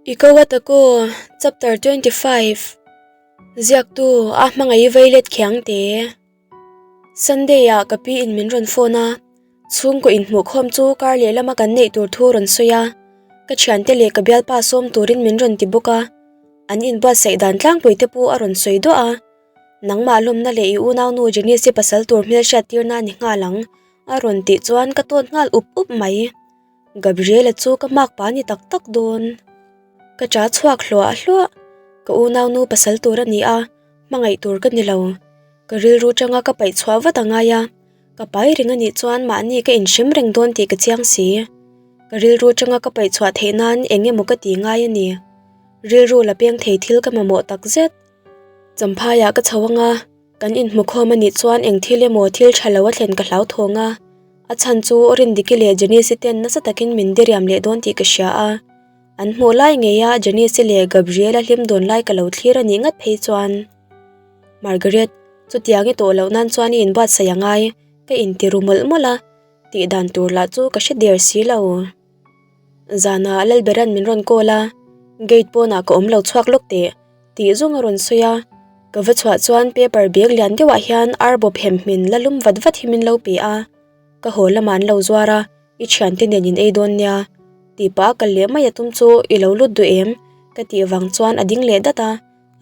I ko a tako, Chapter 25 Ziaktu a hmangaih veilet khiang te. Sunday ah ka pi in min rawn phone a, chhungkaw inhmuhkhawm chu kar leh lama kan neih tur thu rawn sawi a, ka thiante leh ka bialpa sawm turin min rawn ti bawk a, an inbuatsaih dan tlangpui te pawh a rawn sawi duah a, nangmah lawmna leh i unaunu Janice-i pasal tur hmelhriat tirna a ni nghal ang a rawn tih chuan ka tawt nghal up up mai. Gabriela chu ka hmak pa ni tak tak dawn. Ka cha chhuak hluah hluah. Ka unaunu pasal tur a ni a, hmangaih tur ka ni lo. Ka rilru tanga ka paih chhuah vat a ngai a, ka pai reng a nih chuan mahni ka inhrem reng dawn tih ka chiang si. Ka rilru tanga ka paih chhuah theih nan eng emaw ka ti ngai a ni. Rilru la peng thei thil ka mamawh tak zet. Champhaiah ka chho anga. Kan inhmukhawm a nih chuan eng thil emaw thil tha lo a thlen ka hlauthawng a, a chhan chu Rindiki leh Janice-i ten nasa takin min diriam leh dawn tih ka hria a. An hmuh lai ngeia Janice-i leh Gabriel-a hlim dawn lai ka lo thlir a nih ngat phei chuan. Margaret, chutiang i tawh loh nan chuan i inbuatsaih a ngai, ka inti ru mawlh mawlh a, tih dan tur lah chu ka hre der si lo. Zanah Lalberan min rawn call a, gate pawnah ka awm lo chhuak lawk teh. Tih zawng a rawn sawi a, ka va chhuah chuan paper bag lian deuhah hian ar bawp hem hmin la lum vat vat hi min lo pe a, ka haw lamah an lo zuar a, i thiante nen in ei dawn nia tih pah a kal leh mai a tum chu i lo lut duh em? Ka tih vang chuan a ding leh dat a,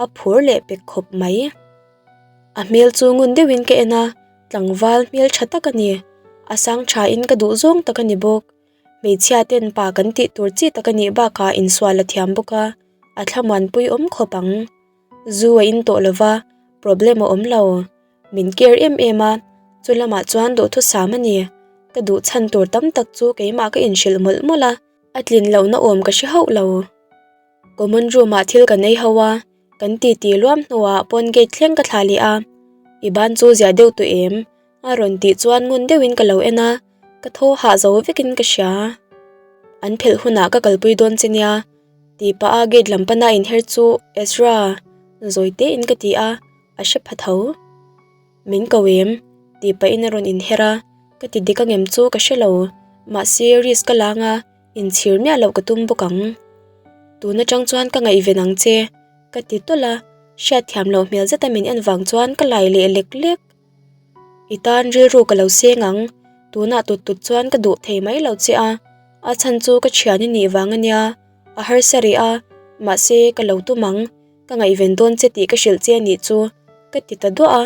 a phur leh pek khawp mai. A hmel chu ngun deuhin ka en a, tlangval hmel tha tak a ni, a sang tha in ka duh zawng tak a ni bawk. Hmeichhia ten pa kan tih tur chi tak a nih bakah insual a thiam bawk a. A thlamuanpui awm khawp ang. Zu a in tawh lova, problem a awm lo. Min care em em a, chu lamah chuan duhthusam a ni. Ka duh chhan tur tam tak chu keimah ka inhrilh mawlh mawlh a, a tlin lohna awm ka hre hauh lo. Common room ah thil kan ei ho a, kan titi luam hnuah pawn gate thleng ka thlah leh a. I ban chu ziah deuh tawh em? A rawn tih chuan ngun deuhin ka lo en a, ka thaw hah zo vekin ka hria. An phelh hunah ka kalpui dawn che nia, tih pah a gate lam pana inher chu Ezra zawi tein ka ti a, a hre pha tho. Min ko em? tih pahin a rawn inher a, ka ti dik angem chu ka hre lo, mahse risk ka lang a, inchhir miah loh ka tum bawk ang. Tun atang chuan ka ngaihven ang che, ka ti tawlh a, hriatthiam loh hmel zeta min en vang chuan ka lai leh lek lek. I tan rilru ka lo seng ang, tunah tut tut chuan ka duh thei mai lo che a, a chhan chu ka thian i nih vang a nia, a harsa rih a, mahse ka lo tum ang, ka ngaihven dawn che tih ka hrilh che a nih chu, ka ti ta duah a,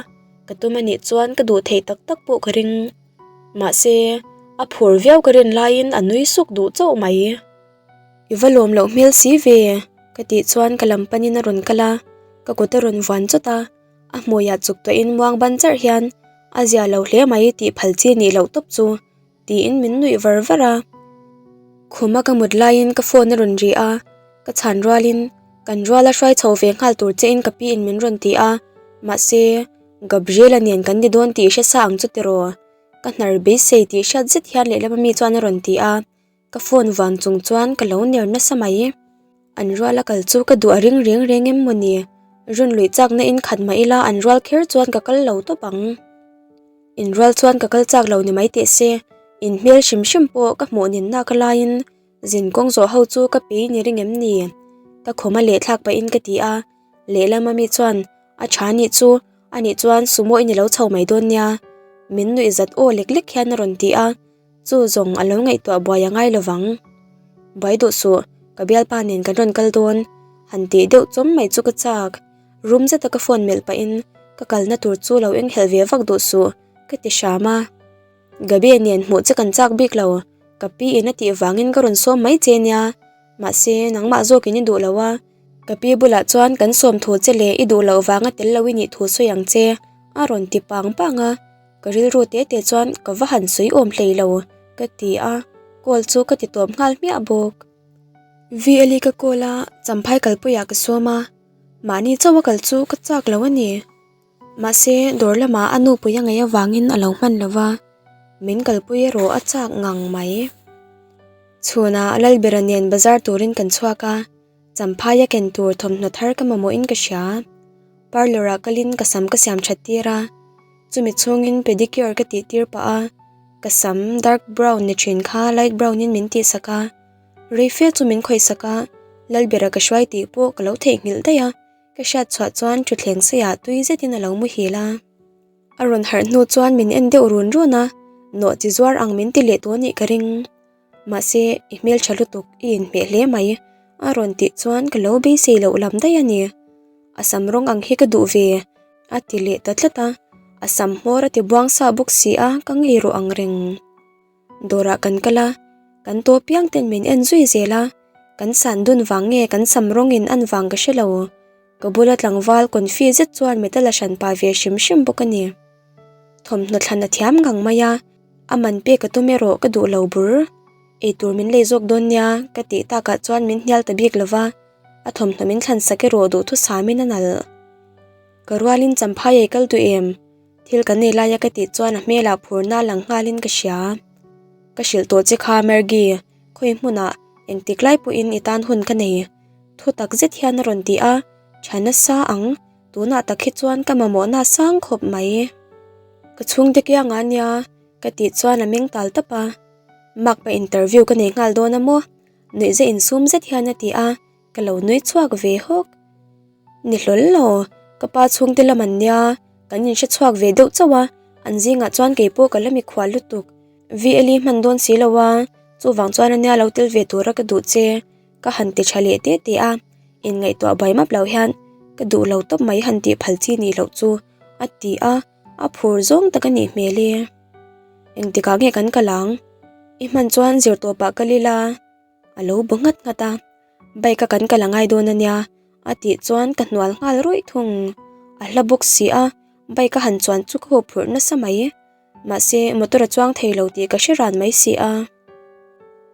ka tum a nih chuan ka duh theih tak tak pawh ka ring. Mahse, a phur viau ka rin laiin a nui suk duh chauh mai. I va lawm loh hmel si ve, ka tih chuan ka lam panin a rawn kal a, ka kut a rawn vuan chawt a. A hmuiah chuk tawhin muang ban charh hian a zia lo hle mai tih phal chi nih loh tawp chu tiin min nuih var var a. Khuma ka mut laiin ka phone a rawn ri a, ka chhan rualin kan ruala hruai chho ve nghal tur che in ka pi in min rawn ti a, mahse Gabriela nen kan ni dawn tih hre sa ang chu tiraw? Ka hnar beisei tih hriat zet hian lehlam ami chuan a rawn ti a. Ka phone vang chung chuan ka lo ner nasa mai. An rual a kal chu ka duh a ring reng reng em maw ni? Run luih chakna in khat mah ila an rual kher chuan ka kal lo tawp ang. In rual chuan ka kal chak lo ni mai teh se, in hmel hrim hrim pawh ka hmuh nin nak laiin zin kawng zawh ho chu ka pei ni ring em ni? Ka khawma leh thlak pahin ka ti a, lehlam ami chuan a tha nih chu anih chuan sumo i ni lo chho mai dawn nia. Min nuih zat aw lek lek hian a rawn ti a. Chu zawng a lo ngaihtuah buai a ngai lovang. Buai duh suh, ka bialpa nen kan rawn kal dawn. Han tih deuh chawm mai chu ka chak. Room zeta ka phone melh pahin ka kalna tur chu lo enghelh ve vak duh suh, ka ti hram a. Gabi nen hmuh che kan chak bik lo, ka pi in a tih vangin ka rawn sawm mai che nia. Mahse, nangmah zawkin i duh lo a. Ka pi bulah chuan kan sawm thu che leh i duh loh vanga tel lo i nih thu sawi ang che, a rawn ti pang pang a. Ka rilru te te chuan ka va han sawi awm hlei lo ka ti a, call chu ka ti tawp nghal hmiah bawk. VLE ka call a, champhai kalpuiah ka sawm a, mahni chauha kal chu ka chak lo a ni. Mahse, dawr lamah a nupui a ngaih avangin a lo hman lo va, min kalpui erawh a chak ngang mai. Chhunah Lalbera nen bazar turin kan chhuak a, champhai a ken tur thawmhnaw thar ka mamawhin ka hria. Parlour ah kalin ka sam ka siam that tir a. Chumi chhungin pedicure ka tih tir pah a, ka sam dark brown ni thin kha light brown in min tih sak a, rei fe chu min khawih sak a, Lalbera ka hruai tih pawh ka lo theihnghilh daih a, ka hriat chhuah chuan thutthleng seiah tui zetin a lo muhil a. A rawn harh hnu chuan min en deuh run run a, nawh chi zuar ang min ti leh tawh anih ka ring. Mahse, i hmeltha lutuk, i inhmeh hle mai, a rawn tih chuan ka lo beisei loh lam daih a ni. A sam rawng ang hi ka duh ve, a ti leh ta tlat a, a sam hmawr a ti buang sa bawk si a, ka ngei rawh ang reng. Dawrah kan kal a, kan tawh piang ten min en zui zel a, kan san dun vang nge kan sam rawng in an vang ka hre lo. Ka bula tlangval confi zet chuan metal a hran pah ve hrim hrim bawk a ni. Thawmhnaw thlan a thiam ngang mai a, a man pek a tum erawh ka duh lo bur. Eitur min lei zawk dawn nia ka tih takah chuan min hnial ta bik lo va, a thawmhnaw min thlan sak erawh duhthusam in a nalh. Ka rualin champhai ei kal duh em? Thil kan nei laia ka tih chuan a hmelah phurna lang nghalin ka hria. Ka hrilh tawh che kha Mergi, khawi hmunah engtik lai pawhin i tan hun ka nei. Thu tak zet hian a rawn ti a, tha nasa ang, tunah tak hi chuan ka mamawhna a sang khawp mai. Ka chhungte kiangah ania ka tih chuan a meng tal tap a. Mark pa interview ka nei nghal dawn a maw? Nuihza insum zet hian a ti a, ka lo nui chhuak ve hawk. Ni hlawl lo, ka pa chhungte lam an nia, kan inhre chhuak ve deuh chauh a, an zingah chuan kei pawh ka la mikhual lutuk. VLE hman dawn si lo a, chuvang chuan ania lo tel ve tura ka duh che, ka han ti tha leh te te a, inngaihtuah buai map lo hian ka duh lo tawp mai han tih phal chi nih loh chu a ti a, a phur zawng tak a nih hmel e. Engtikah nge kan kal ang? I hman chuan zir tawpah kal ila a lo bu nghat nghat a. Bike a kan kal a ngai dawn ania a tih chuan ka hnual nghal rawih thung. A hla bawk si a, bike a han chuan chu ka huphurh nasa mai. Mahse motor a chuang thei lo tih ka hre ran mai si a.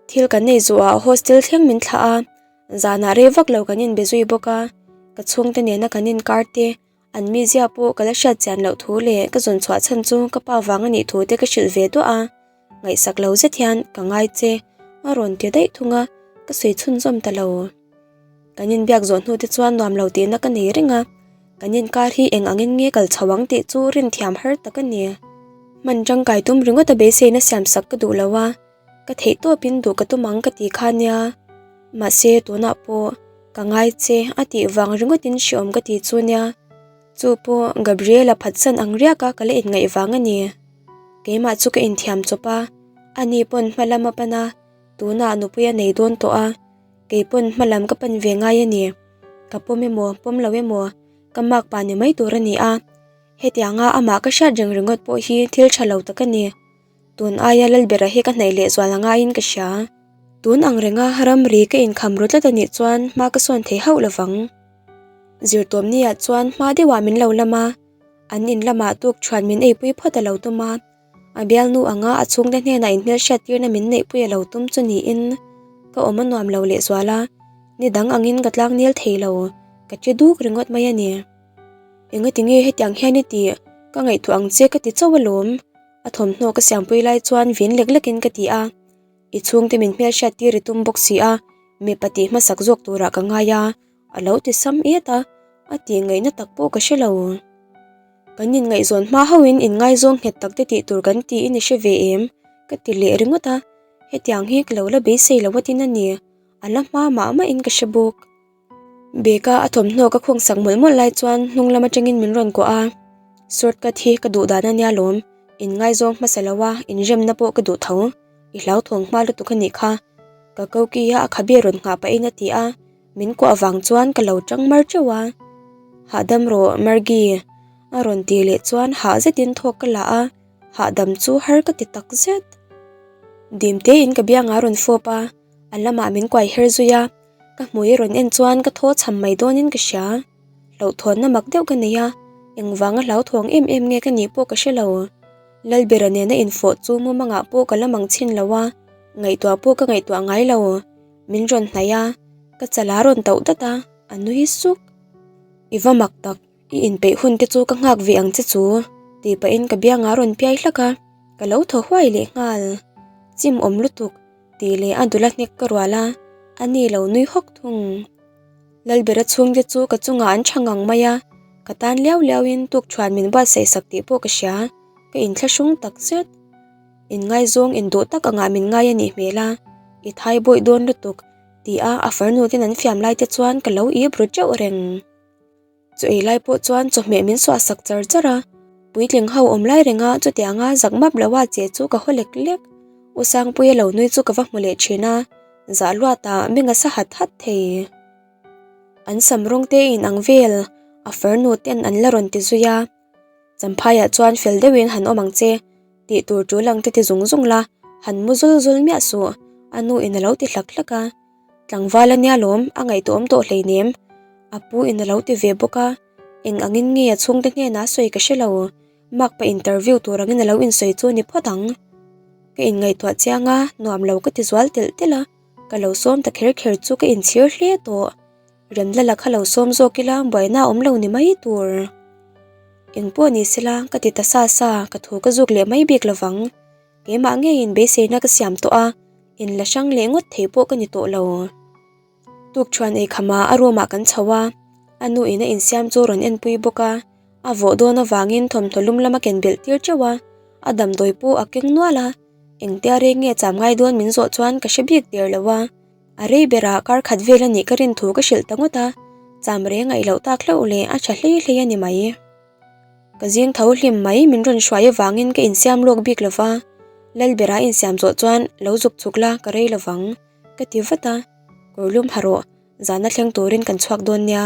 Thil kan nei zuah hostel thleng min thlah a, zanah rei vak lo kan inbe zui bawk a, ka chhungte nena kan inkar te An mizia pawh ka la hriat chian loh thu leh ka zawn chhuah chhan chu ka pa vang a nih thu te ka hrilh ve duah a, ngaihsak lo zet hian ka ngai che a rawn ti daih thung a, ka sawi chhunzawm ta lo. Kan inbiak zawh hnu te chuan nuam lo tihna ka nei reng a, kan inkar hi eng angin nge kal chho ang tih chu rin thiam har tak a ni. Hman tangkai tum ringawt a beiseina siamsak ka duh lo a, Ka theih tawpin duh ka tum ang ka ti kha nia. Mahse tunah pawh ka ngai che a tih vang ringawtin hreawm ka ti chu nia. Chu pawh Gabriela phatsan ang riaka ka la inngaih vang a ni. Keimah chu ka inthiam chawp a, ani pawn hma lam a pan a, tunah nupui a nei dawn tawh a, kei pawn hma lam ka pan ve ngai a ni. Ka pawm emaw pawm lo emaw ka mark pa ni mai tur a ni a, hetianga amah ka hriat reng ringawt pawh hi thil tha lo tak a ni. Tun aia Lalbera hi ka hnaih leh zual a ngaiin ka hria. Tun ang renga ramri ka inkham ru tlat a nih chuan hma ka sawn thei hauh lovang. Zirtawmni-ah chuan hma deuhah min lo lam a, an in lamah tuk thuan min eipui phawt a lo tum a. A bialnu anga a chhungte hnenah inhmelhriattirna min neihpui a lo tum chu niin ka awm a nuam lo lehzual a, ni dang angin ka tlangnel thei lo, ka che duk ringawt mai a ni. Engati nge hetiang hian i tih? Ka ngaihtuah ang che ka ti chauh alawm. A thawmhnaw ka siampui lai chuan vin lek lekin ka ti a, I chhungte min hmelhriat tir i tum bawk si a, mipa tih hmasak zawk turah ka ngai a, a lo ti sam et a, a tih ngaihna tak pawh ka hre lo. Kan inngaihzawn hma hauhin inngaizawng nghet tak te tih tur kan tiin i hre ve em? ka ti leh ringawt a, hetiang hi ka lo la beisei lo atin a ni, a la hma mah mahin ka hre bawk. Bag-a a thawmhnaw ka khawng sak mawlh mawlh lai chuan hnung lam atangin min rawn kuah a, shortcut hi ka duh dan a nia lawm, inngaizawng hmasa lo a, inremna pawh ka duh tho, i hlauthawng hma lutuk a nih kha, ka koki a a khabe rawn nghah pahin a ti a, min kuah avang chuan ka lo tang mar teuh a. Hahdam rawh Margie a rawn tih leh chuan hah zetin thawk ka la a, hahdam chu har ka ti tak zet. Dim tein ka biangah a rawn fawp a, a lamah min kuai her zui a. Ka hmui rawn en chuan ka thaw chham mai dawnin ka hria. Hlauhthawnna mak deuh ka nei a, engvanga hlauthawng em em nge ka nih pawh ka hre lo. Lalbera nena infawh chu mumangah pawh ka la mang chhin lo a, ngaihtuah pawh ka ngaihtuah ngai lo. Min rawn hnaih a, ka chala rawn tauh dat a, a nui suk. I va mak tak, i inpeih hun te chu ka nghak ve ang che chu, tih pahin ka biangah rawn piai hlak a, ka lo thaw huai leh nghal. Chim awm lutuk. Tih leh a dula hnek ka rual a, a ni lo nui hawk thung. Lalbera chhungte chu ka chungah an tha ngang mai a, ka tan liau liauin tukthuan min buatsaih sak tih pawh ka hria, ka inthlahrung tak zet. Inngaizawng induh tak angah min ngai a nih hmel a, i thai bawih dawn lutuk. Ti a a farnu ten an fiam lai te chuan ka lo ip ru teuh reng. Chu ei lai pawh chuan chawhmeh min suah sak char char a, puitling ho awm lai renga chutianga zak map lo a che chu ka haw lek lek. U Sangpuia lo nui chu ka va hmu leh thin a, zah luatah meng a sa hat hat thei. An sam rawng te in ang vel a farnu ten an la rawn ti zui a, Champhaiah chuan fel deuhin han awm ang che tih tur tul ang te ti zung zung la, han mu zul zul miah suh a nu in a lo ti hlak hlak a. Tlangval a nia lawm, a ngaihtuahawm tawh hleinem. A pu in a lo ti ve bawk a, eng angin nge a chhungte hnenah a sawi ka hre lo. Makpa interview tur angin a lo insawi chu a ni phawt ang. Ka inngaihtuah chiang a, nuam lo ka ti zual telh telh a, ka lo sawm ta kher kher chu ka inchhir hle tawh. Remlala kha lo sawm zawk ila buaina a awm lo ni mai tur. Engpawh ni sela ka ti ta sa sa, ka thu ka zuk leh mai bik lovang. Keimah ngeiin beiseina ka siam tawh a, in la hrang leh ngawt thei pawh ka ni tawh lo. Tukṭhuan ei khamah a room ah kan chho a, a nu in a insiam chu rawn enpui bawk a, a vawh dawn avangin thawmhnaw lum lama ken belh tir teuh a, a damdawi pawh a keng nual a, engtia rei nge cham ngai dawn min zawh chuan ka hre bik der lo a, a rei berah kar khat vel a nih ka rin thu ka hrilh ta ngawt a, cham reng ngaih loh tak hlauh leh a tha hlei hlei a ni mai. Ka zing tho hlim mai min rawn hruai avangin ka insiam lawk bik lova, Lalbera insiam zawh chuan lo zuk chuk la ka rei lovang ka ti vat a, Kawrlum ha rawh, zana thleng turin kan chhuak dawn nia,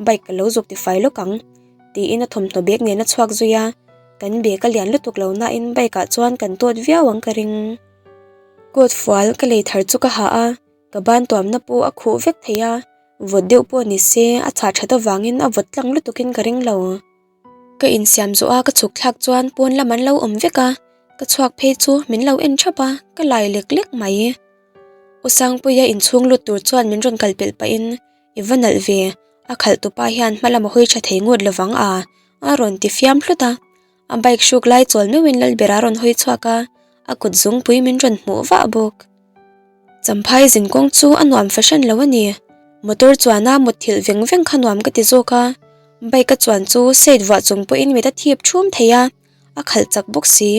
bike ka lo zuk tifai lawk ang tiin a thawmhnaw bag nen a chhuak zui a, kan bag a lian lutuk lo nain bike ah chuan kan tawt viau ang ka ring. Coat fual ka lei thar chu ka ha a, ka ban tuamna pawh a khuh vek thei a, Vawt deuh pawh ni se, a chhah that avangin a vawt tlang lutukin ka ring lo. Ka insiam zawh a ka chhuk thlak chuan pawn lam an lo awm vek a, ka chhuak phei chu min lo en thap a, ka lai lek lek mai. U Sangpuia inchhung lut tur chuan min rawn kal pelh pahin, I va nalh ve, a khalh tupa hian hma lam a hawi tha thei ngawt lovang a, a rawn ti fiam hlut a. A bike hruk lai chawl meuhin Lalbera a rawn hawi chhuak a, a kut zungpui min rawn hmuh vah bawk. Champhai zinkawng chu a nuam fahran lo a ni. Motor chuana mutthilh veng veng kha nuam ka ti zawk a, bike a chuan chu seat vuah chung pawhin mit a thip thum thei a, a khalh chak bawk si.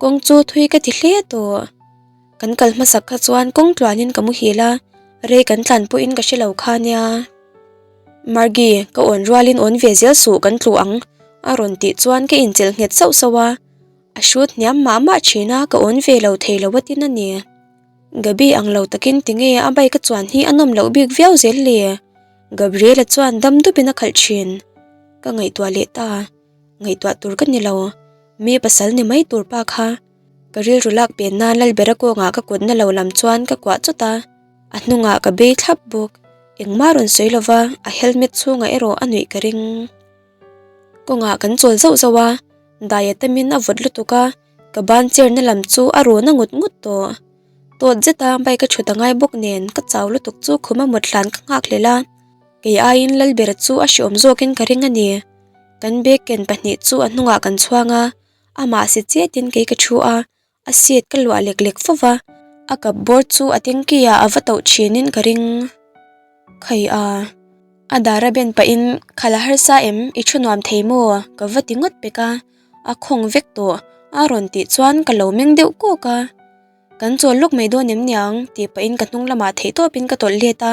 Kawng chu thui ka ti hle tawh. Kan kal hmasak kha chuan kawng tluanin ka muhil a, rei kan tlan pawhin ka hre lo kha nia. Margie, ka awn rualin awn ve zel suh kan tlu ang, a rawn tih chuan ka inchelh nghet sauh sauh a. A hrut hniam mah mah thin a, ka awn ve lo thei lo atin a ni. Gabi ang lo takin tinge a bike a chuan hi a nawm loh bik viau zel le? Gabriela chuan dam dupin a khalh thin. Ka ngaihtuah leh ta, ngaihtuah tur ka ni lo. Mi pasal ni mai tur pa kha. Ka rilru lak pen nan Lalbera kawngah ka kutna lo lam chuan ka kuah chawt a, a hnungah ka bei thlap bawk. Engmah rawn sawi lova a helmet chhungah erawh a nuih ka ring. Kawngah kan chawl zauh zauh a, dai a tamin a vawt lutuk a, ka ban chair na lam chu a rawn a ngut ngut tawh. Tawt zeta bike a thut a ngai bawk nen ka chau lutuk chu khum a mut hlan ka nghak hlel a, kei aiin Lalbera chu a hreawm zawkin ka ring a ni. Kan bag ken pahnih chu a hnungah kan chhuang a, amah si chetin kei ka thu a, A seat ka luah lek lek fo va, a cup board chu a tanky ah a va tauh thinin ka ring. Khai a, a dar a ben pahin Kha la harsa em, i thu nuam thei maw? ka va ti ngawt pek a, a khawng vek tawh a rawn tih chuan ka lo meng deuh kawk a. Kan chawl lawk mai dawn em niang tih pahin ka hnung lamah theihtawpin ka tawlh let a,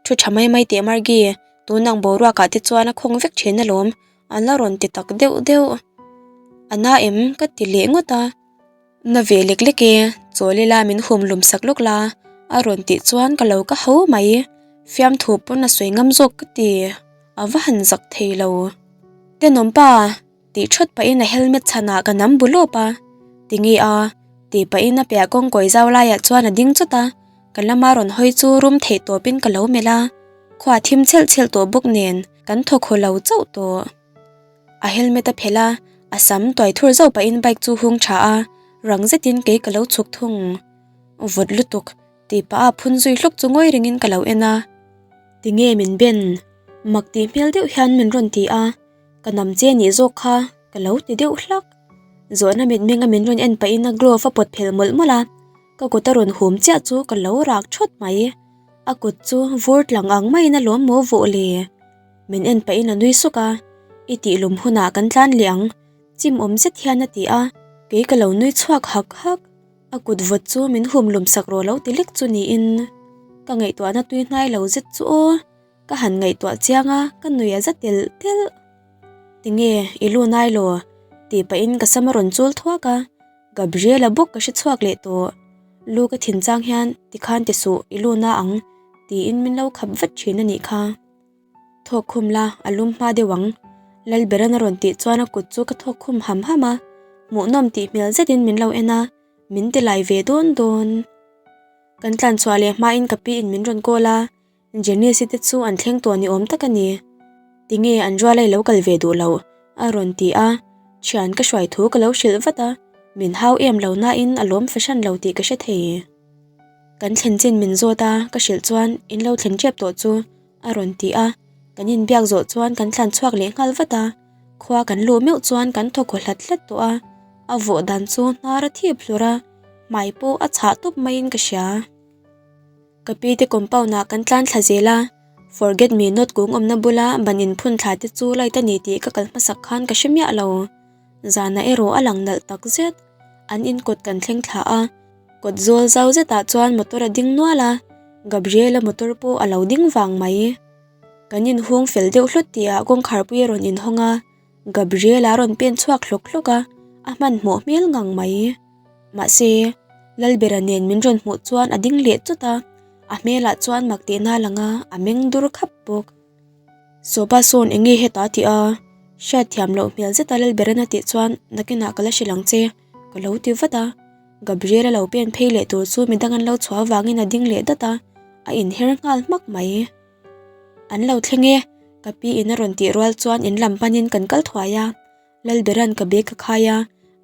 thu tha mai mai teh Margie, tun ang boruakah te chuan a khawng vek thin alawm An la rawn ti tak deuh deuh. A na em? Ka ti leh ngawt a. Na ve lek lek e, chawl ila min hum lum sak lawk la, a rawn tih chuan ka lo ka ho mai. Fiamthu pawn a sawi ngam zawk ka ti. A va han zak thei lo. Tenawm pa! Tih thawt pahin a helmet chhanah ka nam bu lawp a. Tinge a? Tih pahin a piah kawng kawi zau laiah chuan a ding chawt a. Ka lama rawn hawi chu rum theih tawpin ka lo melh a. Khua thim chhelh chhelh tawh bawk nen kan thaw khaw lo chauh tawh. A helmet a phelh a, a sam tuai thur zauh pahin bike chu hung tha a, rang zetin kei ka lo chhuk thung. Vawt lutuk tih pah a phun zui hluk chu ngawi rengin ka lo en a. Tinge min ben? Mak tih hmel deuh hian min rawn ti a, ka nam che nih zawk kha ka lo ti deuh hlak. Zawhna mitmenga min rawn en pahin a glove a pawt phelh mawlh mawlh a, ka kut a rawn hum chiah chu ka lo rak thawt mai. A kut chu vur tlang ang maiin a lawm maw vawh le? Min en pahin a nui suk a, I tih lum hunah kan tlan leh ang, chim awm zet hian a ti a, kei ka lo nui chhuak hak hak. A kut vawt chu min hum lum sak rawh lo ti lek chu niin. Ka ngaihtuahna tui hnai lo zet chu aw. Ka han ngaihtuah chiang a, ka nui a za telh telh. Tinge i lu nai law? tih pahin ka sam a rawn chul thuak a, Gabriela bawk ka hre chhuak leh tawh. Lu ka thin chang hian tikhan ti suh i lu na ang tiin min lo khap vat thin a nih kha. Thawk khum la, a lum hma deuh ang. Lalberan a rawn tih chuan a kut chu ka thawk khum ham ham a, hmuhnawm tih hmel zetin min lo en a, min ti lai ve dawn dawn. Kan tlan chhuah leh hmain ka piin min rawn call a, Janice-i te chu an thleng tawh ni awm tak a ni. Tinge an ruala i lo kal ve duh loh? a rawn ti a, thian ka hruai thu ka lo hrilh vat a, min hau em lo nain a lawm fahran lo tih ka hre thei. Kan thlen chin min zawt a, ka hrilh chuan in lo thlen tep tawh chu a rawn ti a, kan inbiak zawh chuan kan thlan chhuak leh nghal vat a, khua kan luh meuh chuan kan thaw khaw hlat hlat tawh a, a vawh dan chu hnar a thip hlur a, hmai pawh a chhah tawp maiin ka hria. Ka pi te compound ah kan tlan thla zel a, forget me not kung awmna bula ban inphun thla te chu light a ni tih ka kal hmasak khan ka hre miah lo. Zanah erawh a lang nalh tak zet. An in kawt kan thleng thla a, kawt zawl zau zetah chuan motor a ding nual a, Gabriela motor pawh a lo ding vang mai. Kan inhung fel deuh hlut tihah kawngkharpui a rawn inhawng a, Gabriela a rawn pen chhuak hlawk hlawk a, a hmanhmawh hmel ngang mai. Mahse, Lalbera nen min rawn hmuh chuan a ding leh chawt a, a hmelah chuan mak tihna a lang a, a meng dur khap bawk. Sawpa sawn eng nge heta tih a hriatthiam loh hmel zeta Lalberan a tih chuan nakinah ka la hrilh ang che, ka lo ti vat a. Gabriel a lo pen phei leh tur chu midang an lo chhuah avangin a ding leh dat a, a inher nghal hmak mai. An lo thleng e, ka pi in a rawn tih rual chuan in lam panin kan kal thuai a. Lalberan ka bag ka khai a,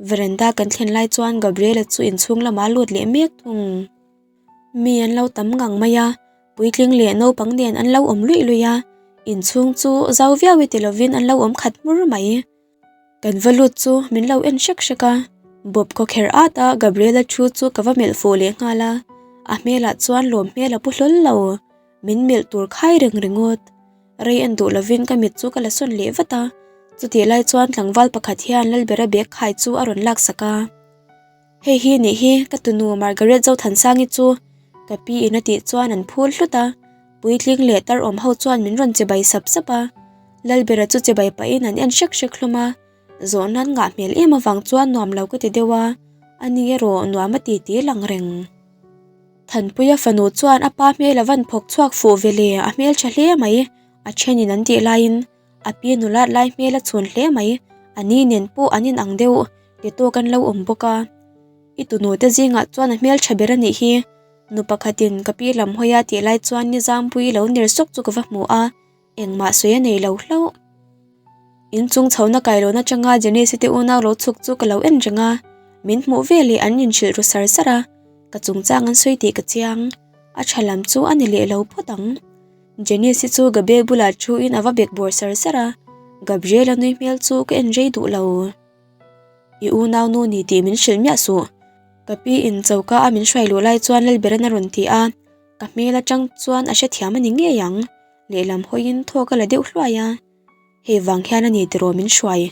veranda kan thlen lai chuan Gabriela chu inchhung lamah a lut leh mek thung. Mi an lo tam ngang mai a, puitling leh naupang nen an lo awm luih luih a, inchhung chu zau viau i ti lovin an lo awm khat hmur mai. Kan va lut chu min lo en hrek hrek a, bawp khaw kher at a Gabriela thu chu ka va melh fuh leh nghal a, a hmelah chuan lawm hmel a pu hlawl lo, min melh tur khai reng ringawt. Rei en duh lovin ka mit chu ka la sawn leh vat a, chutih lai chuan tlangval pakhat hian Lalbera bag khai chu a rawn laksak a. Hei hi nih hi ka tunu Margaret Zothansangi chu ka pi in a tih chuan an phul hlut a, puitling leh tar awm ho chuan min rawn chibai sap sap a. Lalbera chu chibai pahin an en hrek hrek hlawm a, zawhna an ngah hmel em avang chuan nuam lo ka ti deuh a, ani erawh nuam a ti ti lang reng. Thanpuia fanu chuan a pa hmel a van phawk chhuak fuh ve le, a hmel tha hle mai, a thenin an tih laiin a pi nulat lai hmel a chhun hle mai, a ni nen pawh an inang deuh ti tawk an lo awm bawk a. I tunu te zingah chuan a hmel tha ber a nih hi, nu pakhatin ka pi lam hawi a tih lai chuan Nizampuii lo ner sawk chu ka va hmu a, Engmah sawi a nei lo hlauh. Inchung chhohna kailawn atanga Janice te unau lo chhuk chu ka lo en reng a, min hmuh veleh an inhrilh ru sar sar a, ka chungchang an sawi tih ka chiang. A tha lam chu a ni leh lo phawt ang. Janice chu Gabe bulah thuin a va bek bawr sar sar a, Gabriela nui hmel chu ka en rei duh lo. I unau nu ni tih min hrilh miah suh. Ka pi in choka a min hruai luh lai chuan Lalberan a rawn ti a, ka hmel atang chuan a hrethiam a ni ngei ang. Lehlam hawiin thawk a la deuh hluai a, hei vang hian a ni tiraw min hruai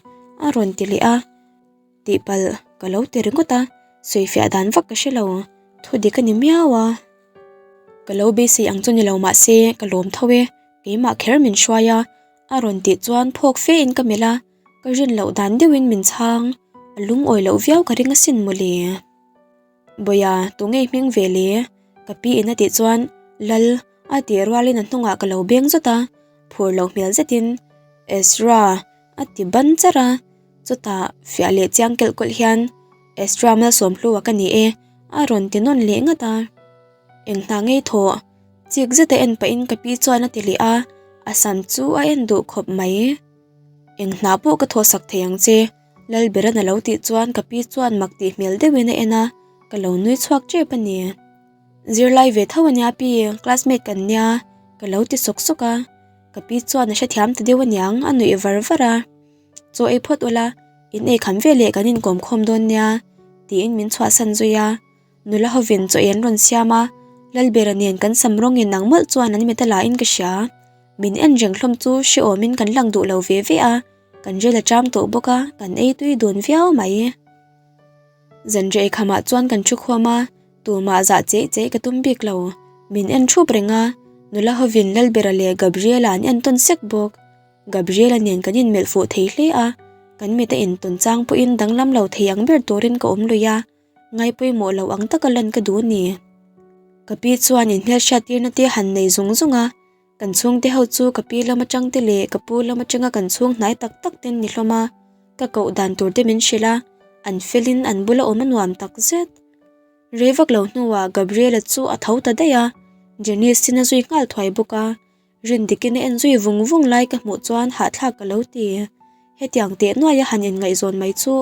a rawn ti leh a, tihpalh ka lo ti ringawt a, sawifiah dan vak ka hre lo, thu dik a ni miau a. Ka lo beisei ang chu ni lo mah se ka lawm tho e, keimah kher min hruai a, a rawn tih chuan phawk fe in ka melh a, ka rin loh dan deuhin min chhang, a lungawi loh viau ka ring asin mawle. Bawia, tu ngei hming ve le? Ka pi in a tih chuan, Lal, a tih rualin a hnungah ka lo beng zawt a, phur loh hmel zetin, Ezra, a ti ban charh a, chutah fiah leh chiang kelh kawlh hian, Ezra Malsawmhlua ka ni e, a rawn ti nawn leh ngat a. Eng hna ngei thawh? Chik zeta en pahin ka pi chuan a ti leh a, a sam chu a en duh khawp mai. Eng hna pawh ka thawhsak thei ang che. Lalberan a lo tih chuan ka pi chuan mak tih hmel deuhin a en a, ka lo nui chhuak tep a ni. Zirlai ve tho a nia pi, classmate kan nia, ka lo ti sawk sawk a. Ka pi chuan a hrethiam ta deuh aniang, a nuih var var a. Chaw ei phawt ula, in ei kham veleh kan inkawm khawm dawn nia, tiin min chhuahsan zui a. Nula hovin chaw ei an rawn siam a, Lalbera nen kan sam rawng in ang mawlh chuan an mit a la in ka hria. Min en reng hlawm chu hrehawmin kan lang duh lo ve ve a. Kan rel a ṭam tawh bawk a, kan ei tui dun viau mai. Zanriah ei khamah chuan kan thu khuam a, tumah zah cheih cheih ka tum bik lo. Min en thup reng a, nula hovin Lalbera leh Gabriela an entawn sek bawk. Gabriela nen kan inmelh fuh thei hle a, kan mit a intawn chang pawhin danglam lo thei ang ber turin ka awm lui a, ngai pawimawh lo ang taka lan ka duh a ni. Ka pi chuan inhmelhriat tirna te han nei zung zung a, kan chhungte ho chu ka pi lam atang te leh ka pu lam atanga kan chhung hnai tak tak ten ni hlawm a, ka koh dan tur te min hrilh a, an felin an bula awm a nuam tak zet. Rei vak lo hnuah Gabriela chu a tho ta daih a, Janice-in a zui nghal thuai bawk a, Rindikin a en zui vung vung lai ka hmuh chuan hahthlak ka lo ti. Hetiang teh nuaia han inngaihzawn mai chu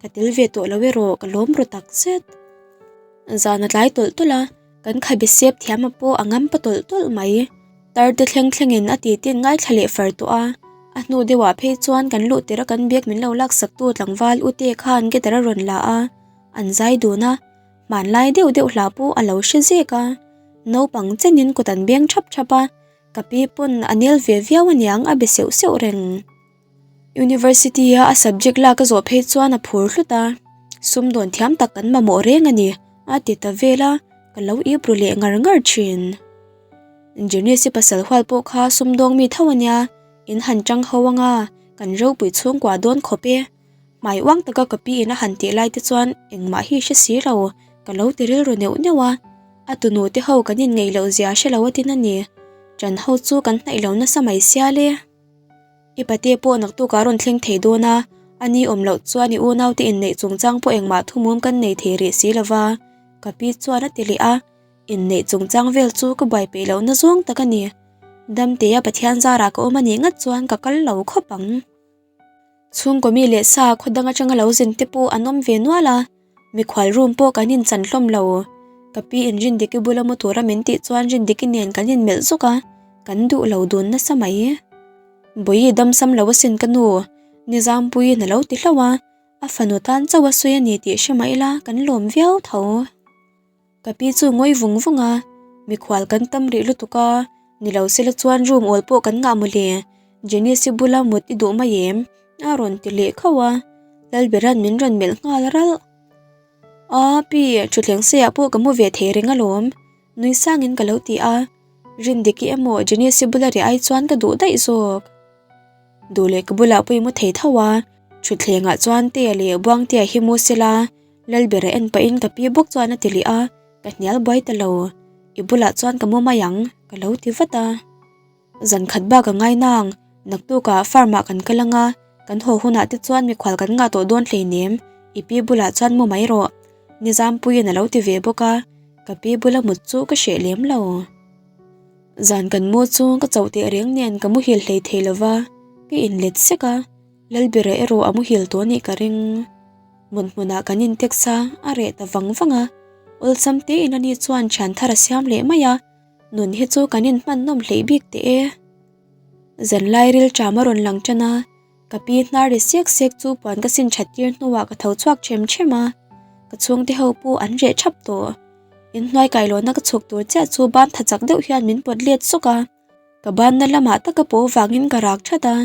ka tel ve tawh lo erawh ka lawm ru tak zet. Zan a tlai tawlh tawlh a, kan khabe sep thiama pawh a ngam pa tawlh tawlh mai. Tar te thleng thlengin a ti tin ngaithla leh far tawh a, a hnu deuhah phei chuan kan luh tirh a kan bag min lo laksaktu tlangval ute khan guitar a rawn la a, an zai dun a, hmanlai deuh deuh hla pawh a lo hre zek a, naupang chenin kut an beng thap thap a, ka pi pawn a nel ve viau aniang a be seuh seuh reng. University a a subject lak a zawh phei chuan a phur hlut a, sumdawn thiam tak kan mamawh reng a ni a ti ta vel a, ka lo ip ru leh ngar ngar thin. Janice-i pasal hual pawh kha sumdawng mi tho ania, in han tang ho anga kan ropui chhungkua dawn khawp e. Hmai uang taka ka pi in a han tih lai te chuan engmah hi hre si lo, ka lo ti rilru neuh neuh a. A tunu te ho kan inngeih loh zia hre lo atin a ni. Ṭan ho chu kan hnaih lo nasa mai sia le. I pate pawh naktuk ah rawn thleng thei dawn a, a ni awm loh chuan i unau te inneih chungchang pawh engmah thumum kan nei thei rih si lo va, ka pi chuan a ti leh a. Inneih chungchang vel chu ka buai peih lohna zawng tak a ni. Damtea Pathian zarah ka awm a nih ngat chuan ka kal lo khawp ang. Chhungkaw mi leh sa khaw dang atanga lo zin te pawh an awm ve nual a, mikhual room pawh kan inchan hlawm lo. Ka pi in Rindiki bula mu tura min tih chuan Rindiki nen kan inmelh zuk a, kan duh lo dun nasa mai. Bawihi damsam lo asin ka nu, Nizampuiin a lo ti hlauh a, a fanu tan chauh a sawi a ni tih hre mah ila kan lawm viau tho. Ka pi chu ngawi vung vung a, mikhual kan tam rih lutuk a, ni lo sela chuan room awl pawh kan ngah mawle, Janice-i bula mut i duh mai em? a rawn ti leh khauh a, Lalbera'n min rawn melh nghal ralh. Aa pi, thutthleng seiah pawh ka mu ve thei reng alawm, nui sangin ka lo ti a, Rindiki emaw Janice-i bula ri ai chuan ka duh daih zawk. Duh leh ka bulah pawh i mu thei tho a, thutthlengah chuan Tea leh Buangtea hi mu sela, Lalbera en pahin ka pi bawk chuan a ti leh a, ka hnial buai ta lo. I bulah chuan ka mu mai ang, ka lo ti vat a. Zan khat bak a ngai nang, naktukah farm ah kan kal ang a, kan haw hunah te chuan mikhual kan ngah tawh dawn hleinem, i pi bulah chuan mu mai rawh. Nizampuiin a lo ti ve bawk a, ka pi bula mut chu ka hreh lem lo. Zan kan mu chu ka chauh teh reng nen ka muhil hlei thei lo va, ka inlet sek a, Lalbera erawh a muhil tawh anih ka ring. Hmun hmunah kan intext a, a reh ta vang vang a. Awlsam tein ani chuan thian thar a siam leh mai a, nun hi chu kan inhman nawm hleih bik teh e. Zanlai rilṭam a rawn lang ṭan a, ka pi hnar ri sek sek chu puan ka sin ṭhat tir hnuah ka tho chhuak ṭhem ṭhem a, ka chhungte ho pawh an reh ṭhap tawh. Inhnuai kailawnna ka chhuk tur chiah chu ban tha chak deuh hian min pawt let sawk a, ka banna lamah taka paw vangin ka rak ṭhat a,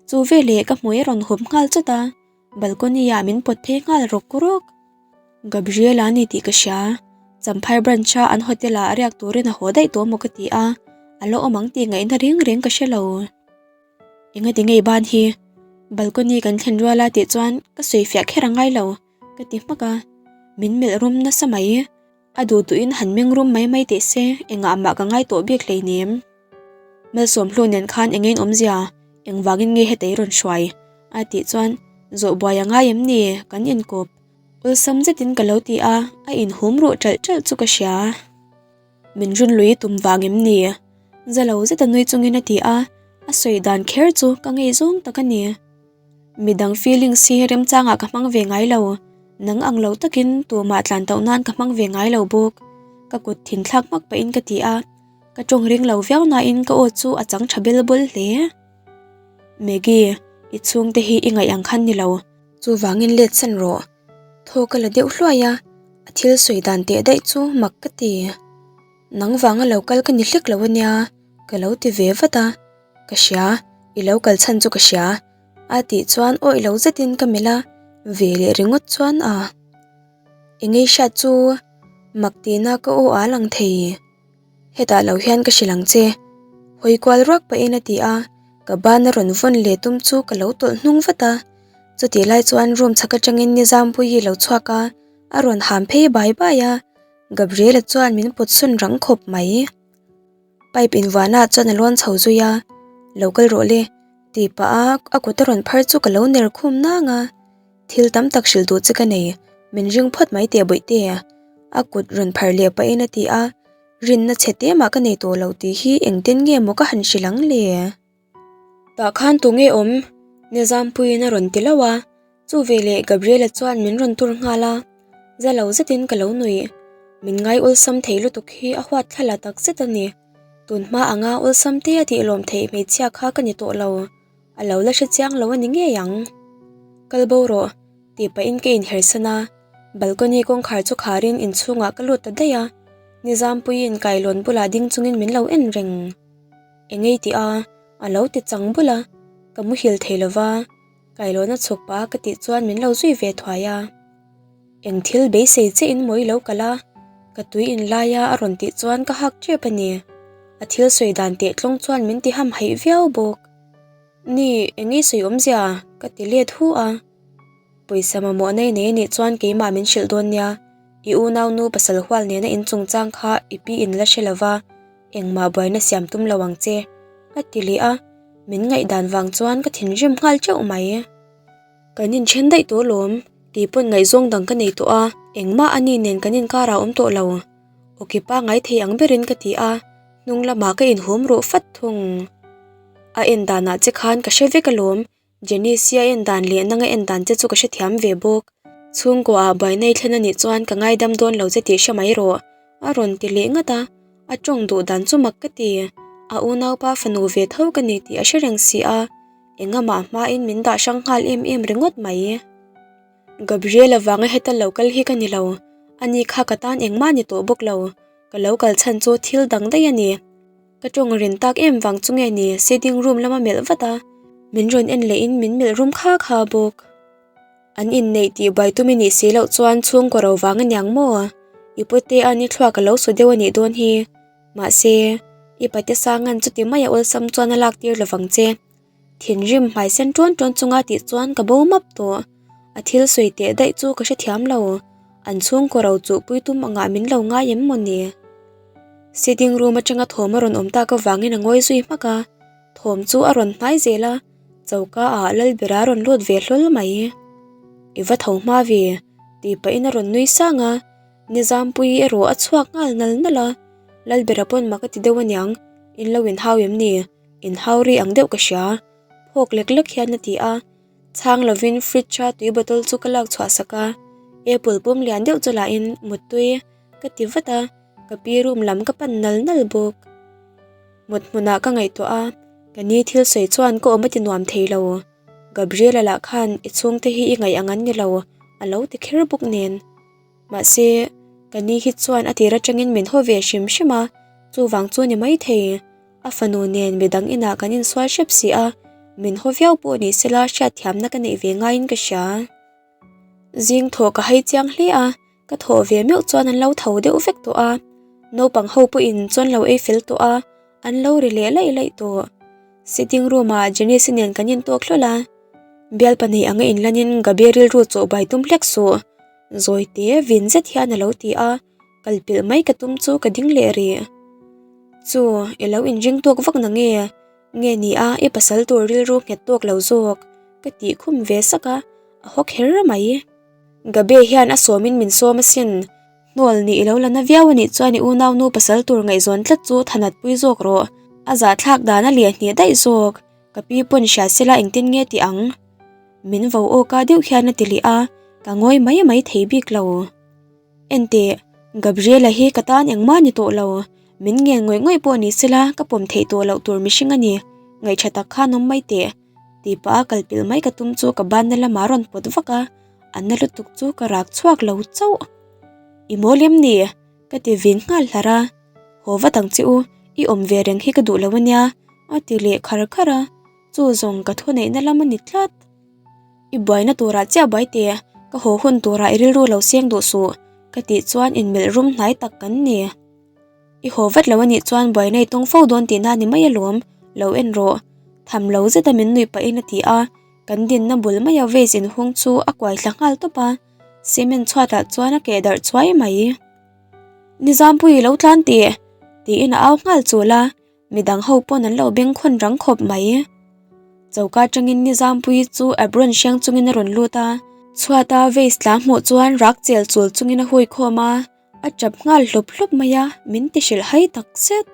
chu veleh ka hmui a rawn hup nghal chawt a. Balcony ah min pawt phei nghal rawk rawk. Gabriela a ni tih ka hria. Champhai branch a an hotel ah riak turin a haw daih tawh maw ka ti a, a la awm ang tih ngaihna reng reng ka hre lo. Engati ngei ban hi? Balcony kan thlen rual a tih chuan ka sawi fiah kher a ngai lo ka ti hmak a, min melh rum nasa mai. A duh duhin han meng rum mai mai teh se, engah mah ka ngai tawh bik hleinem. Malsawmhlu nen khan eng in awmzia, engvangin nge hetei rawn hruai? a tih chuan, Zawh buai a ngai em ni? Kan inkawp. Awlsam zetin ka lo ti a, a inhum ruh ṭalh ṭalh chu ka hria. Min run lui tum vang em ni? Za lo zeta nui chungin a ti a, a sawi dan kher chu ka ngei zawng tak a ni. Midang feelings hi remchangah ka hmang ve ngai lo, nang ang lo takin tumah tlan tauh nan ka hmang ve ngai lo bawk. Ka kut thin thlak hmak pahin ka ti a, ka tawng ring lo viau nain ka aw chu a chang tha bel bawl hle. Maggie, i chhungte hi i ngaih ang khan ni lo. Chuvangin let san rawh. Thaw ka la deuh hluai a, a thil sawi dan teh daih chu mak ka ti. Nang vanga lo kal ka ni hlek lo ania, ka lo ti ve vat a. Ka hria, i lo kal chhan chu ka hria. A tih chuan awih lo zetin ka melh a, ve leh ringawt chuan a. Engei hriat chu mak tihna ka aw a lang thei. Hetah lo hian ka hrilh ang che. Hawi kual ruak pahin a ti a, ka ban a rawn vawn leh tum chu ka lo tawlh hnung vat a. Chutih lai chuan room chhak atangin Nizampuii lo chhuak a, a rawn ham phei bai bai a, Gabriela chuan min pawt sawn rang khawp mai. Pipe invuahnaah chuan a lawn chho zui a, Lo kal rawh le, tih pah a a kut a rawn phar chu ka lo ner khum nang a. Thil tam tak hrilh duh che ka nei, min ring phawt mai teh bawihte, a kut rawn phar leh pahin a ti a, rinna chhe te mah ka nei tawh lo tih hi engtin nge maw ka han hrilh ang le? Tah khan tunge awm? Nizampuiin a rawn ti lauh a, chu veleh Gabriela chuan min rawn tur nghal a, za lo zetin ka lo nuih. Min ngai awlsam thei lutuk hi a huat thla la tak zet a ni. Tun hma anga awlsam te a tih lawm theih hmeichhia kha ka ni tawh lo. A lo la hre chiang lo a ni ngei ang. Kal bo rawh, tih pahin ka inhersan a, balcony kawngkhar chu kharin inchhungah ka lut ta daih a, Nizampuiin kailawn bulah ding chungin min lo en reng. Eng ei tih a, a lo ti chang bul a, ka muhil thei lo va, kailawn a chhuk pah a ka tih chuan min lo zui ve thuai a. Eng thil beisei che in mawi lo kal a, ka tui in lai a a rawn tih chuan ka hak tep a ni. A thil sawi dan teh tlawng chuan min ti ham haih viau bawk. Ni, eng ei sawi awmzia? ka ti let hu a. Pawisa mamawh nei nei anih chuan keimah min hrilh dawn nia, i unaunu pasal hual nena in chungchang kha i pi in la hre lo va, engmah buaina siam tum lo ang che, a ti leh a, min ngaihdan vang chuan ka thinrim nghal teuh mai. Kan inthen daih tawh lawm, kei pawn ngaihzawng dang ka nei tawh a, engmah ani nen kan inkar ah awm tawh lo, awki pangai thei ang berin ka ti a, hnung lamah ka inhum ruh fat thung. A en danah che khan ka hre vek alawm, Janice-i a en dan leh nanga en dan che chu ka hrethiam ve bawk. Chhungkaw ah buaina i thlen anih chuan ka ngaidam dawn lo che tih hre mai rawh, a rawn ti leh ngat a, a tawng duh dan chu mak ka ti. A unaupa fanu ve tho ka ni tih a hre reng si a, engamah hmain min dah hrang nghal em em ringawt mai. Gabriel avanga heta lo kal hi ka ni lo, ani kha ka tan engmah ni tawh bawk lo, ka lo kal chhan chu thil dang daih a ni. Ka tawng rin tak em vang chu nge ni sitting room lama melh vat a, min rawn en leh in min melh rum kha kha bawk. An inneih tih buai tum i nih si loh chuan chhungkaw ro vang aniang maw? I pute a ni thluak a lo su deuh a nih dawn hi. Mahse, i pate sangan chuti mai a awlsam chuan a lak tir lovang che. Thinrim hmai sen ṭawn ṭawn chunga tih chuan ka bo map tawh. A thil sawi teh daih chu ka hrethiam lo. An chhungkaw ro chuh pui tum angah min lo ngai em maw ni? Sitting room atanga thawm a rawn awm tak avangin a ngawi zui hmak a. Thawm chu a rawn hnai zel a, choka ah Lalbera a rawn lut ve hlawl mai. I va tho hma ve, tih pahin a rawn nui sang a. Nizampuii erawh a chhuak nghal nal nal a. Lalbera pawn mak a ti deuh aniang, in lo inhau em ni? Inhau ri ang deuh ka hria, phawk lek lek hian a ti a, chhang lovin fridge a tui bottle chu ka lak chhuah sak a, apple pum lian deuh chu lahin muttui ka ti vat a, ka pi room lam ka pan nal nal bawk. Mut hmunah ka ngaihtuah a, ka ni thil sawi chuan ka awm a ti nuam thei lo, Gabriela lah khan i chhungte hi i ngaih ang an ni lo a lo ti kher bawk nen. Mahse, ka ni hi chuan a tir atangin min haw ve hrim hrim a, chuvang chu ni maithei. A fanu nen midang inah kan insual hrep si a, min haw viau pawh ni sela hriatthiamna ka neih ve ngaiin ka hria. Zing thawh ka hai chiang hle a, ka thawh ve meuh chuan an lo tho deuh vek tawh a, naupang ho pawhin chuan lo ei fel tawh a, an lo ri leh laih laih tawh. Sitting room ah Janice-i nen kan intawk hlawl a, bialpa nei anga inlanin Gabi rilru chawh bai tum hlek suh. Zawi te vin zet hian a lo ti a, kal pilh mai ka tum chu ka ding leh rih. Chu, i lo inring tawk vak na nge? Nge ni a, i pasal tur rilru nghet tawk lo zawk? Ka tih khum ve sak a, a haw kher mai. Gabe hian a sawmin min sawm asin. Hnawl nih i lo la na viau anih chuan i unaunu pasal tur ngaihzawn tlat chu thanat pui zawk rawh. A zahthlak dan a liahnih daih zawk. Ka pi pawn hria sela engtin nge tih ang? Min vo awka deuh hian a ti leh a, ka ngawi mai mai thei bik lo. Enteh, Gabriela hi ka tan engmah ni tawh lo, min ngen ngawih ngawih pawh ni sela ka pawm theih tawh loh tur mihring a ni, ngaihṭha tak khan awm mai teh, tih pah a kal pilh mai ka tum chu ka banna lamah a rawn pawt vak a, a na lutuk chu ka rak chhuak lo chauh. I mawl em ni? Ka ti vin nghal hlar a, Haw vat ang che u, i awm ve reng hi ka duh lo a nia, a ti leh khar khar a. Chu zawng ka thuneihna lam a ni tlat. I buaina turah chiah buai teh, ka haw hun turah i rilru lo seng duh suh, ka tih chuan inmelh rum hnai tak kan ni. I haw vat lo anih chuan buaina i tawng fo dawn tihna a ni mai alawm, lo en rawh. Tham lo zeta min nuih pahin a ti a, kan dinna bul maia vase inhung chu a kuai thla nghal tawp a, cement chhuatah chuan a keh darh chuai mai. Nizampuii lo tlan tih? tiin a au nghal chul a, midang ho pawn an lo bengkhawn rang khawp mai. Choka atangin Nizampuii chu apron hriang chungin a rawn lut a, chhuata vase tla hmuh chuan rak chel chul chungin a hui khawm a. A tap nghal hlup hlup mai a, min ti hrilh hai tak zet.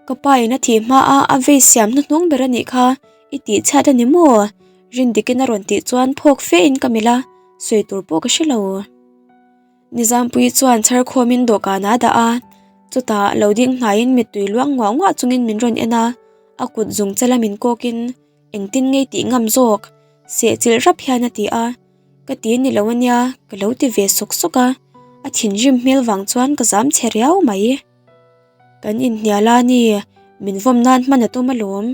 Ka pa in a thih hma a, a vei siam hnuhnung ber a nih kha, i tih chhiat a ni maw? Rindikin a rawn tih chuan phawk fe in ka melh a, sawi tur pawh ka hre lo. Nizampuii chuan chhar khawmin dawhkan a dah a, chutah lo ding hnaiin mittui luang nguah nguah chungin min rawn en a, a kut zung chala min kawkin engtin ngei tih ngam zawk? Sehchilh rap hian a ti a. Ka ti ni lo ania, ka lo ti ve sawk sawk a, a thinrim hmel vang chuan ka zam chhe riau mai. Kan inhnial a ni, min vawm nan hman a tum alawm,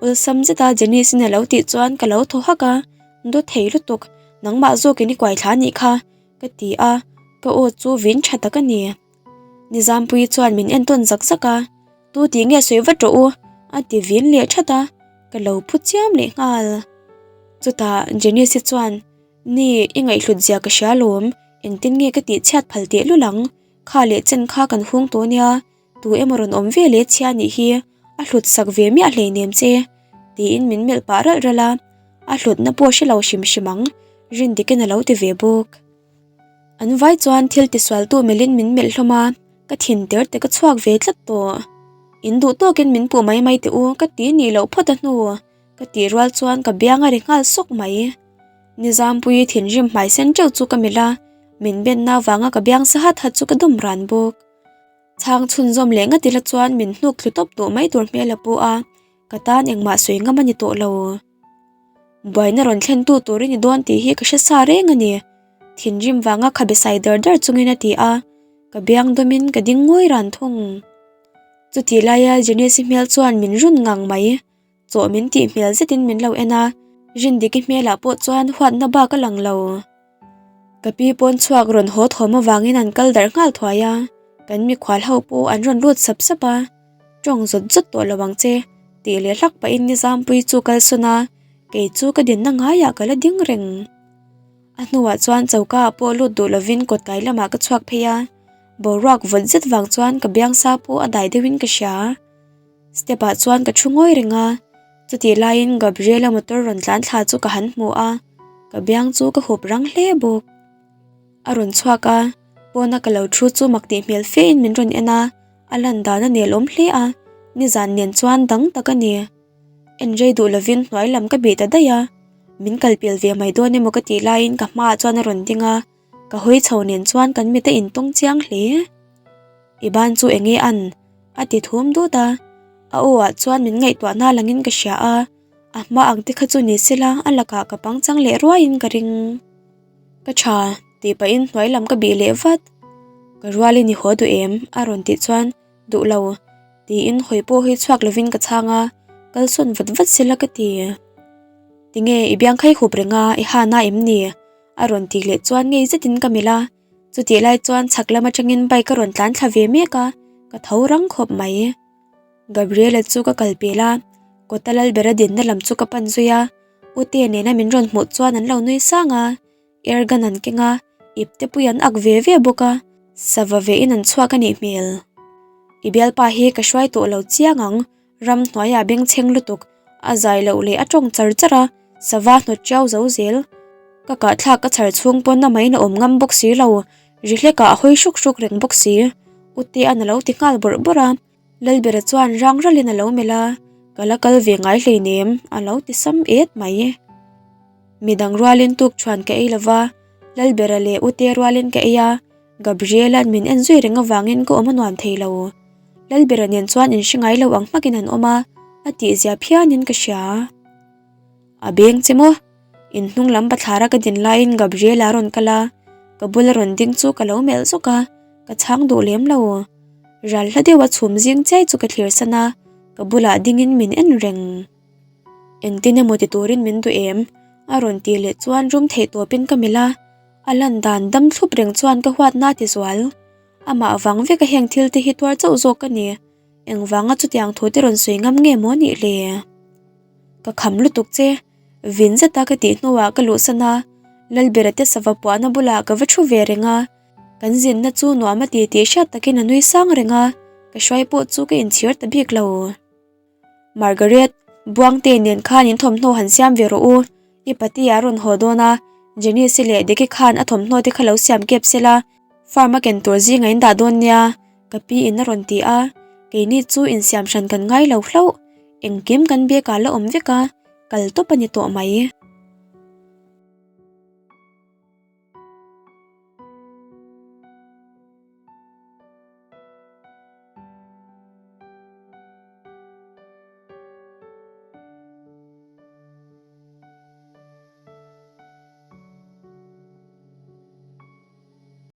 awlsam zeta Janice-in a lo tih chuan ka lo thaw hak a, Dawt thei lutuk, nangmah zawkin i kuai thla anih kha, ka ti a, ka aw chu vin tha tak a ni. Nizampuii chuan min entawn zak zak a, Tu tih nge sawi vat rawh u, a ti vin leh that a, ka lo phu chiam leh nghal. Chutah Janice-i chuan, Ni, i ngaihhlut zia ka hria lawm, engtin nge ka tih chhiat phal teh lul ang, kha leh chen kha kan hung tawh nia, tu emaw rawn awm ve leh chhia nih hi, a hlut sak ve miah hleinem che, tiin min melh pah ralh ralh a, a hlutna pawh hre lo hrim hrim ang, Rindikin a lo ti ve bawk. An vai chuan thil tisualtu melhin min melh hlawm a, ka thin ter te ka chhuak ve tlat tawh. In duh tawkin min puh mai mai teh u, ka ti nih loh phawt a hnu, ka tih rual chuan ka biang a ri nghal sawk mai. Nizampuii thinrim hmai sen teuh chu ka melh a, min benna avanga ka biang sa hat hat chu ka dawm ran bawk. Chhang chhunzawm leh ngat ila chuan min hnuk thlu tawp tawh mai tur hmel a pu a, ka tan engmah sawi ngam a ni tawh lo. Buaina rawn thlen tu tur i ni dawn tih hi ka hre sa reng a ni. Thinrim vanga khabe sai dar dar chungin a ti a, ka biang dawmin ka ding ngawi ran thung. Chutih laia Jenesi hmel chuan min run ngang mai. Chaw min tih hmel zetin min lo en a, Rindiki hmelah pawh chuan huatna bak a lang lo. Ka pi pawn chhuak rawn haw thawm avangin an kal darh nghal thuai a, kan mikhual ho pawh an rawn lut sap sap a. Tawng zawt zawt tawh lo ang che, tih leh hlak pahin Nizampuii chu kal sawn a, kei chu ka dinna ngaiah ka la ding reng. A hnuah chuan choka ah pawh lut duh lovin kawt kai lamah ka chhuak phei a, boruak vawt zet vang chuan ka biangsa pawh a dai deuhin ka hria. Step ah chuan ka thu ngawi reng a, chutih laiin Gabriela motor rawn tlan thla chu ka han hmu a, ka biang chu ka hup rang hle bawk. A rawn chhuak a, pawna ka lo thu chu mak tih hmel fe in min rawn en a, a lan dan a nelawm hle a, nizan nen chuan dang tak a ni. En rei duh lovin hnuai lam ka bih ta daih a, min kal pel ve mai dawn emaw ka tih laiin ka hmaah chuan a rawn ding a, ka hawi chho nen chuan kan mit a intawng chiang hle. I ban chu eng nge an? a ti thum dut a, a aw ah chuan min ngaihtuahna langin ka hria a, a hma ang te kha chu ni sela a lakah ka pangchang leh ruaiin ka ring. Ka tha, tih pahin hnuai lam ka bih leh vat. Ka rualin i haw duh em? a rawn tih chuan, Duh lo, tiin hawi pawh hi chhuak lovin ka chhang a, kal sawn vat vat sela ka ti. Tinge i biang khai hup reng a, i hana em ni? a rawn tih leh chuan ngei zetin ka melh a, chutih lai chuan chhak lam atangin bike a rawn tlan thla ve mek a, ka tho rang khawp mai. Gabriela chu ka kal pel a, kawta Lalbera dinna lam chu ka pan zui a, Ute nena min rawn hmuh chuan an lo nui sang a, air gun an keng a, ip te pui an ak ve ve bawk a, sava ve in an chhuak a nih hmel. I bialpa hi ka hruai tawh lo chiang ang, ramhnuaiah bengchheng lutuk, a zai loh leh a tawng char char a, sava hnawt tiau zo zel. Ka kahthlak ka chhar chhung pawn a main a awm ngam bawk si lo, ri hlekah a hawi hruk hruk reng bawk si. Ute an a lo ti nghal bawrh bawrh a. Lalbera chuan rang ralin a lo melh a, Ka la kal ve ngai hleinem, a lo ti sam et mai. Midang rualin tukṭhuan ka ei lova, Lalbera leh Ute rualin ka ei a, Gabriela'n min en zui reng avangin ka awm a nuam thei lo. Lalbera nen chuan inhre ngai lo ang hmakin an awm a, a tihzia phianin ka hria. A beng che maw? In hnung lam bathlara ka din laiin Gabriela a rawn kal a, ka bula rawn ding chu ka lo melh zawk a, ka chhang duh lem lo. Ral hla deuha chhum zing chiai chu ka thlir san a, ka bulah dingin min en reng. Engtin emaw ti turin min duh em? A rawn tih leh chuan rum theih tawpin ka melh a, a lan dan dam thlup reng chuan ka huatna a ti zual. Amah vang veka heng thil te hi tuar chauh zawk ka ni. Engvanga chutiang thu te rawn sawi ngam nge maw nih le? Ka kham lutuk che. Vin zeta ka tih hnuah ka luhsan a, Lalbera te sava puahna bulah ka va thu ve reng a. Kan zinna chu nuam a ti tih hriat takin a nui sang reng a, ka hruai pawh chu ka inchhir ta bik lo. Margaret, Buangte nen khan in thawmhnaw han siam ve rawh u, i pati a rawn haw dawn a, Janice-i leh Diki khan a thawmhnaw te kha lo siam kep se la, farm a ken tur zingah in dah dawn nia, ka pi in a rawn ti a, keini chu insiam hran kan ngai lo hlauh, engkim kan bag ah la awm vek a, kal tawp a ni tawh mai.